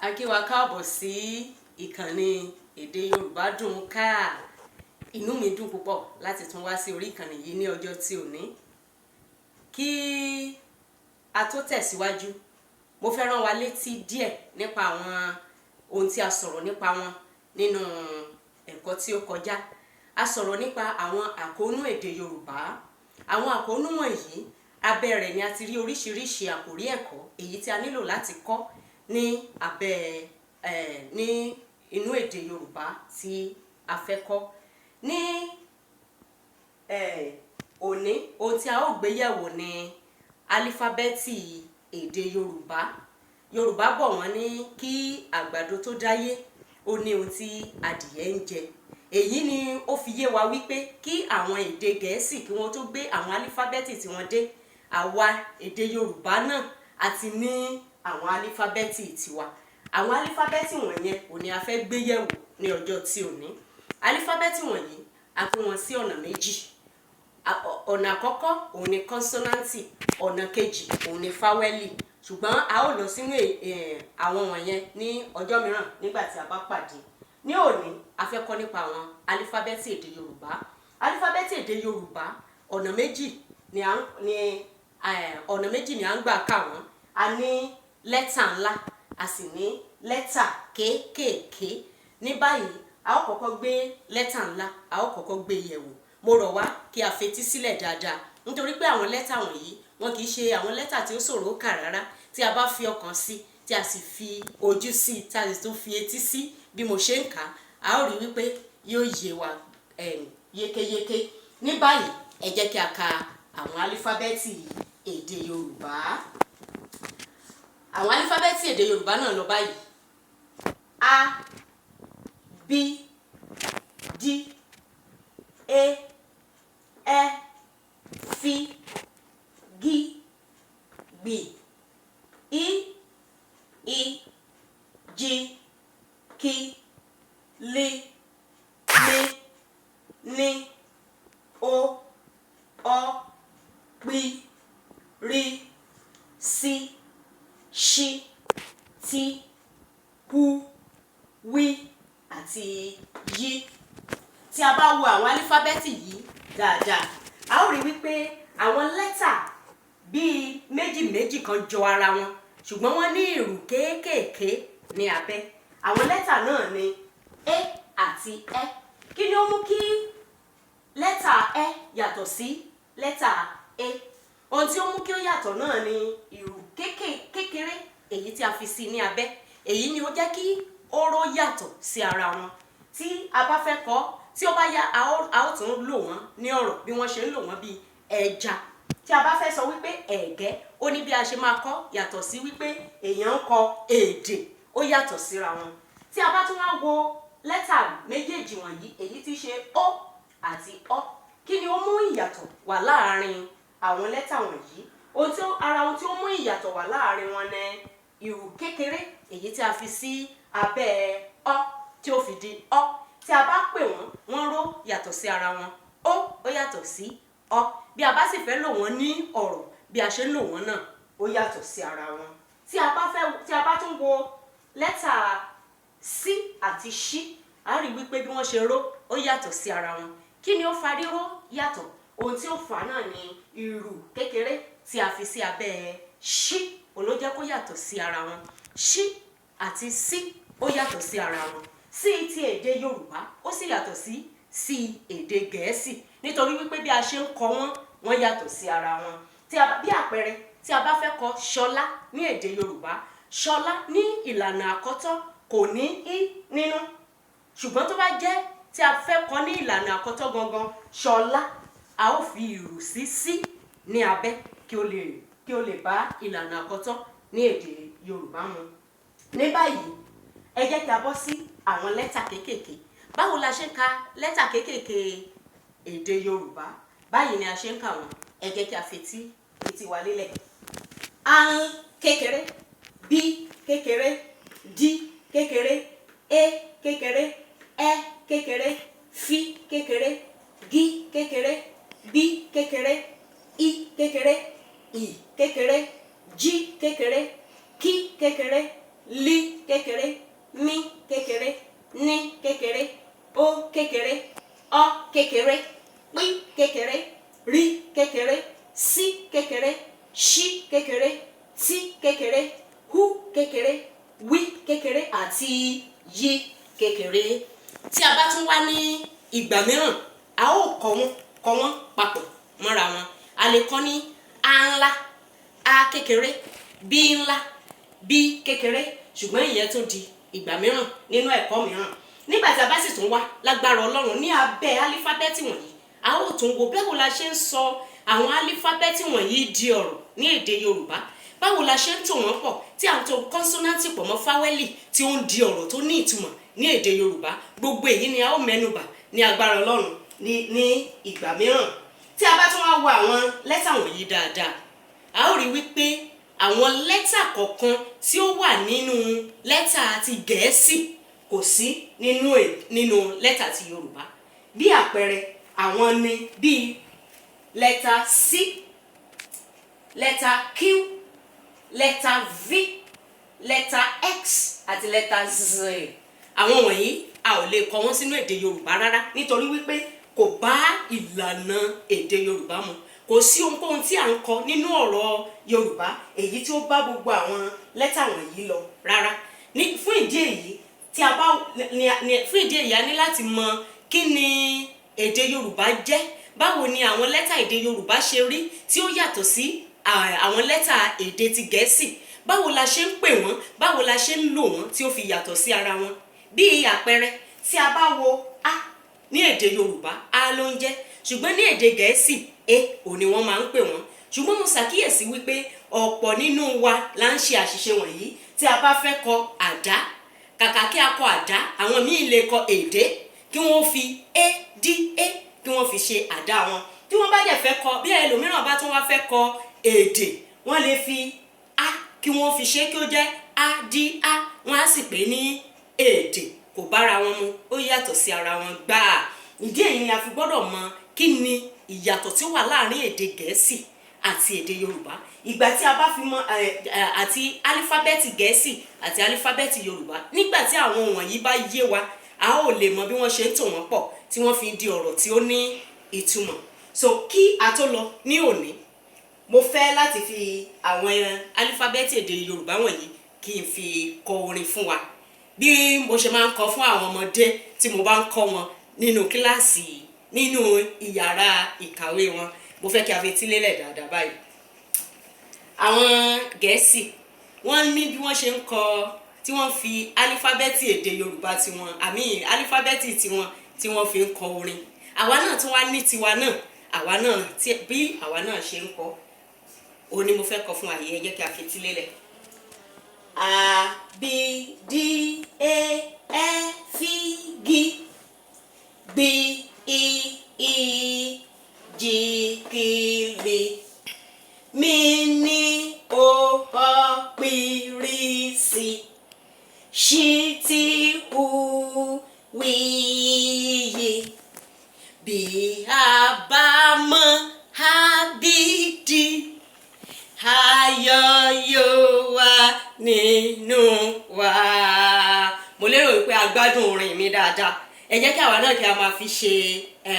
A kí wa káàbọ̀ sí ìkànnì Èdè Yorùbá Dùn Ká. Inú mi dùn púpọ̀ láti tún wá sí orí ìkànnì yìí ní ọjọ́ tí òní. Kí a tó tẹ̀síwájú, mo fẹ́ rán wa létí díẹ̀ nípa àwọn ohun tí a sọ̀rọ̀ nípa wọn nínú ẹ̀kọ́ tí ó kọjá. A sọ̀rọ̀ nípa àwọn àkóónú èdè Yorùbá. Àwọn àkóónú wọ̀nyí, abẹ́ rẹ̀ ni a ti rí oríṣiríṣi àkórí ẹ̀kọ́ èyí tí a nílò láti kọ́ ní abẹ́ ní inú èdè Yorùbá tí a fẹ́ kọ́. Ní òní, ohun tí a ó gbé yẹ̀wò ni álífábẹ́ẹ̀tì èdè Yorùbá. Yorùbá bọ̀ wọ́n ní kí àgbàdo tó dáyé, ó ní ohun tí adìyẹ ń jẹ. Èyí ni ó fi yé wa wípé kí àwọn èdè Gẹ̀ẹ́sì kí wọ́n tó gbé àwọn álífábẹ́ẹ̀tì tí wọ́n dé, àwa èdè Yorùbá náà a ti ní àwọn álífábẹ́ẹ̀tì tiwa. Àwọn álífábẹ́ẹ̀tì wọ̀nyẹn òní a fẹ́ gbé yẹ̀wò ní ọjọ́ tí òní. Álífábẹ́ẹ̀tì wọ̀nyí, a pín wọn sí ọ̀nà méjì. Ọ̀nà àkọ́kọ́ òun ni kọ́nsọ́náǹtì, ọ̀nà kejì òun ni fáwẹ́lì. Ṣùgbọ́n a ó lọ sínú àwọn wọ̀nyẹn ní ọjọ́ mìíràn nígbà tí a bá pàdé. Ní òní, a fẹ́ kọ́ nípa àwọn álífábẹ́ẹ̀tì èdè Yorùbá. Álífábẹ́ẹ̀tì èdè Yorùbá, ọ̀nà méjì ni à ń gbà kà wọ́n. A ní lẹ́tà ńlá, a sì ní lẹ́tà kéékèèké. Ní báyìí, a ó kọ́kọ́ gbé lẹ́tà ńlá, a ó kọ́kọ́ gbé yẹ̀wò. Mo rọ̀ wá kí a fetí sílẹ̀ dáadáa, nítorí pé àwọn lẹ́tà wọ̀nyí, wọn kì í ṣe àwọn lẹ́tà tí ó ṣòro kà rárá. Tí a bá fi ọkàn sí, tí a sì fi ojú sí, tí a sì tún fi etí sí bí mo ṣe ń kà á, ó rí wípé yóò yé wa yékéyéké. Ní báyìí, ẹ jẹ́ kí a ka àwọn álífábẹ́ẹ̀tì èdè Yorùbá. Àwọn álífábẹ́ẹ̀tì èdè Yorùbá náà lọ báyìí: A, B, D, E, Ẹ, F, G, Gb, I, Í, J, K, L, M, N, O, Ọ, P, R, S, Ṣ, T, Q, W àti Y. Tí a bá wo àwọn álífábẹ́ẹ̀tì yìí dáadáa, a ó rí wípé àwọn lẹ́tà bíi méjì méjì kan jọ ara wọn, ṣùgbọ́n wọ́n ní ìrù kéékèèké ní abẹ́. Àwọn lẹ́tà náà ni E àti Ẹ. Kí ni ó mú kí lẹ́tà Ẹ yàtọ̀ sí lẹ́tà E? Ohun tí ó mú kí ó yàtọ̀ náà ni ìrù kékeré èyí tí a fi sí ní abẹ́. Èyí ni ó jẹ́ kí ó ró yàtọ̀ sí ara wọn. Tí a bá fẹ́ kọ́, tí ó bá yá, a ó tún lò wọ́n ní ọ̀rọ̀ bí wọ́n ṣe ń lò wọ́n, bíi ẹja. Tí a bá fẹ́ sọ wípé ẹ̀gẹ́, ó ní bí a ṣe máa kọ́ yàtọ̀ sí wípé èèyàn ń kọ èdè, ó yàtọ̀ síra wọn. Tí a bá tún wá wo lẹ́tà méjèèjì wọ̀nyí, èyí tí ṣe ó àti ọ, kí ni ó mú ìyàtọ̀ wà láàárín àwọn lẹ́tà wọ̀nyí? Ohun tí ó ara ohun tí ó mú ìyàtọ̀ wà láàárín wọn ni ìrù kékeré èyí tí a fi sí abẹ́ ọ tí ó fi di ọ. Tí a bá pè wọ́n, wọ́n ró yàtọ̀ sí ara wọn. Ó ó yàtọ̀ sí ọ. Bí a bá sì fẹ́ lò wọ́n ní ọ̀rọ̀, bí a ṣe ń lò wọ́n náà, ó yàtọ̀ sí ara wọn. Tí a bá tún wo lẹ́tà sí àti ṣí, a rí wípé bí wọ́n ṣe ró, ó yàtọ̀ sí ara wọn. Kí ni ó fa ríró yàtọ̀? Ohun tí ó fà á náà ni ìrù kékeré tí a fi sí abẹ́ ṣí. Òun ló jẹ́ kó yàtọ̀ sí ara wọn. Ṣí àti sí, ó yàtọ̀ sí ara wọn. Sí ti èdè Yorùbá, ó sì yàtọ̀ sí sí èdè Gẹ̀ẹ́sì, nítorí wípé bí a ṣe ń kọ wọ́n, wọ́n yàtọ̀ sí ara wọn. Tí a bí àpẹẹrẹ, tí a bá fẹ́ kọ Ṣọlá ní èdè Yorùbá, Ṣọlá ní ìlànà àkọ́tọ́ kò ní í nínú, ṣùgbọ́n tó bá jẹ́ tí a fẹ́ kọ ní ìlànà àkọ́tọ́ gangan, Ṣọlá, a ó fi ìrù sí sí ní abẹ́ kí ó lè bá ìlànà àkọ́tọ́ ní èdè Yorùbá mu. Ní báyìí, ẹ jẹ́ kí a bọ́ sí àwọn lẹ́tà kéékèèké. Báwo la ṣe ń ka lẹ́tà kéékèèké èdè Yorùbá? Báyìí ni a ṣe ń kà wọ́n. Ẹ jẹ́ kí a fetí etí wa lélẹ̀. A kékeré, B kékeré, D kékeré, E kékeré, Ẹ kékeré, F kékeré, G kékeré, B kékeré, I kékeré, Ì kékeré, J kékeré, K kékeré. L kékeré, M kékeré, N kékeré, O kékeré, Ọ kékeré, P kékeré, R kékeré, S kékeré, Ṣ kékeré, T kékeré, Hu kékeré, W kékeré àti Y kékeré. Tí a bá tún wá ní ìgbà mìíràn, a ó kọ wọ́n papọ̀ mọ́ra wọn. A lè kọ ní A ńlá, A kékeré, B ńlá, B kékeré, ṣùgbọ́n ìyẹn tún di ìgbà mìíràn nínú ẹ̀kọ́ mìíràn. Nígbà tí a bá sì tún wá, lágbára Ọlọ́run, ní abẹ́ álífábẹ́ẹ̀tì wọ̀nyí, a ó tún wo báwo la ṣe ń sọ àwọn álífábẹ́ẹ̀tì wọ̀nyí di ọ̀rọ̀ ní èdè Yorùbá, báwo la ṣe ń tò wọ́n pọ̀, tí à ń tò kọ́nsọ́náǹtì pọ̀ mọ́ fáwẹ́lì tí ó ń di ọ̀rọ̀ tó ní ìtumọ̀ ní èdè Yorùbá. Gbogbo èyí ni a ó mẹ́nubà ní agbára Ọlọ́run ní ìgbà mìíràn. Tí a bá tún wá wo àwọn lẹ́tà wọ̀nyí dáadáa, a ó rí wípé àwọn lẹ́tà kọ̀ọ̀kan tí ó wà nínú lẹ́tà ti Gẹ̀ẹ́sì kò sí nínú lẹ́tà ti Yorùbá. Bí àpẹẹrẹ, àwọn ni bíi lẹ́tà C, lẹ́tà Q, lẹ́tà V, lẹ́tà X àti lẹ́tà Z. Àwọn wọ̀nyí, a ò lè kọ wọ́n sínú èdè Yorùbá rárá, nítorí wípé kò bá ìlànà èdè Yorùbá mu. Kò sí ohunkóhun tí à ń kọ nínú ọ̀rọ̀ Yorùbá èyí tí ó bá gbogbo àwọn lẹ́tà wọ̀nyí lọ rárá. Ní fún ìdí èyí tí a bá ní fún ìdí èyí, a ní láti mọ kí ni èdè Yorùbá jẹ́, báwo ni àwọn lẹ́tà èdè Yorùbá ṣe rí tí ó yàtọ̀ sí àwọn lẹ́tà èdè ti Gẹ̀ẹ́sì, báwo la ṣe ń pè wọ́n, báwo la ṣe ń lò wọ́n tí ó fi yàtọ̀ sí ara wọn. Bí àpẹẹrẹ, tí a bá wo A ní èdè Yorùbá, A ló ń jẹ́, ṣùgbọ́n ní èdè Gẹ̀ẹ́sì, E ò ní wọ́n máa ń pè wọ́n. Ṣùgbọ́n mo ṣàkíyèsí wípé ọ̀pọ̀ nínú wa la ń ṣe àṣìṣe wọ̀nyí. Tí a bá fẹ́ kọ àdá, kàkà kí a kọ àdá, àwọn míì lè kọ èdè, kí wọ́n fi A D A, kí wọ́n fi ṣe àdá wọn. Tí wọ́n bá dẹ̀ fẹ́ kọ, bí ẹlòmíràn bá tún wá fẹ́ kọ èdè, wọ́n lè fi A kí wọ́n fi ṣe kí ó jẹ́ A D A, wọ́n á sì pè ní èdè. Kò bára wọn mu, ó yàtọ̀ sí ara wọn gbáà. Ìdí èyí ni a fi gbọ́dọ̀ mọ kí ni ìyàtọ̀ tí ó wà láàrin èdè Gẹ̀ẹ́sì àti èdè Yorùbá. Ìgbà tí a bá fi mọ àti álífábẹ́ẹ̀tì Gẹ̀ẹ́sì àti álífábẹ́ẹ̀tì Yorùbá, nígbà tí àwọn wọ̀nyí bá yé wa, a ó lè mọ bí wọ́n ṣe ń tò wọ́n pọ̀ tí wọ́n fi di ọ̀rọ̀ tí ó ní ìtumọ̀. So, kí a tó lọ ní òní, mo fẹ́ láti fi àwọn álífábẹ́ẹ̀tì èdè Yorùbá wọ̀nyí kí n fi kọ orin fún wa, bí mo ṣe máa ń kọ fún àwọn ọmọdé tí mo bá ń kọ́ wọn nínú kíláàsì, nínú ìyàrá ìkàwé wọn. Mo fẹ́ kí a fi etí lélẹ̀ dáadáa báyìí. Àwọn Gẹ̀ẹ́sì, wọ́n ní bí wọ́n ṣe ń kọ tí wọ́n fi álífábẹ́ẹ̀tì èdè Yorùbá tiwọn, àmì álífábẹ́ẹ̀tì tiwọn tí wọ́n fi ń kọ orin. Àwa náà tún wá ní tiwa náà, àwa náà bí àwa náà ṣe ń kọ òun ni mo fẹ́ kọ fún àyè. Ẹ jẹ́ kí a fi etí lélẹ̀. A B D E F G B I I J K L M N O P R S Ṣ T U W Y. Bí a bá mọ A B D, ayọ̀ yóò wà nínú wa. Mo lérò wípé a gbádùn orin mi dáadáa. Ẹ jẹ́ kí àwa náà kí a máa fi ṣe ẹ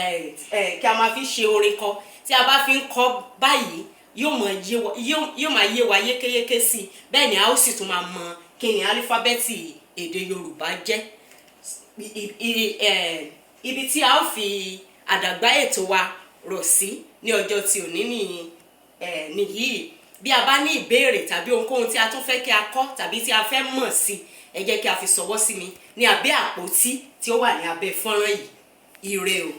ẹ kí a máa fi ṣe orin kọ. Tí a bá fi ń kọ báyìí, yóò máa yé wa yékéyéké sí i. Bẹ́ẹ̀ ni a ó sì tún máa mọ kí ni álífábẹ́ẹ̀tì èdè Yorùbá jẹ́. Ibi tí a ó fi àdàgbà ètò wa rọ̀ sí ní ọjọ́ tí òní nìyí. Bí a bá ní ìbéèrè tàbí ohunkóhun tí a tún fẹ́ kí a kọ́ tàbí tí a fẹ́ mọ̀ sí, ẹ jẹ́ kí a fi ṣọwọ́ sí mi ní abẹ́ àpótí tí ó wà ní abẹ́ fọ́nrán yìí. Ire o.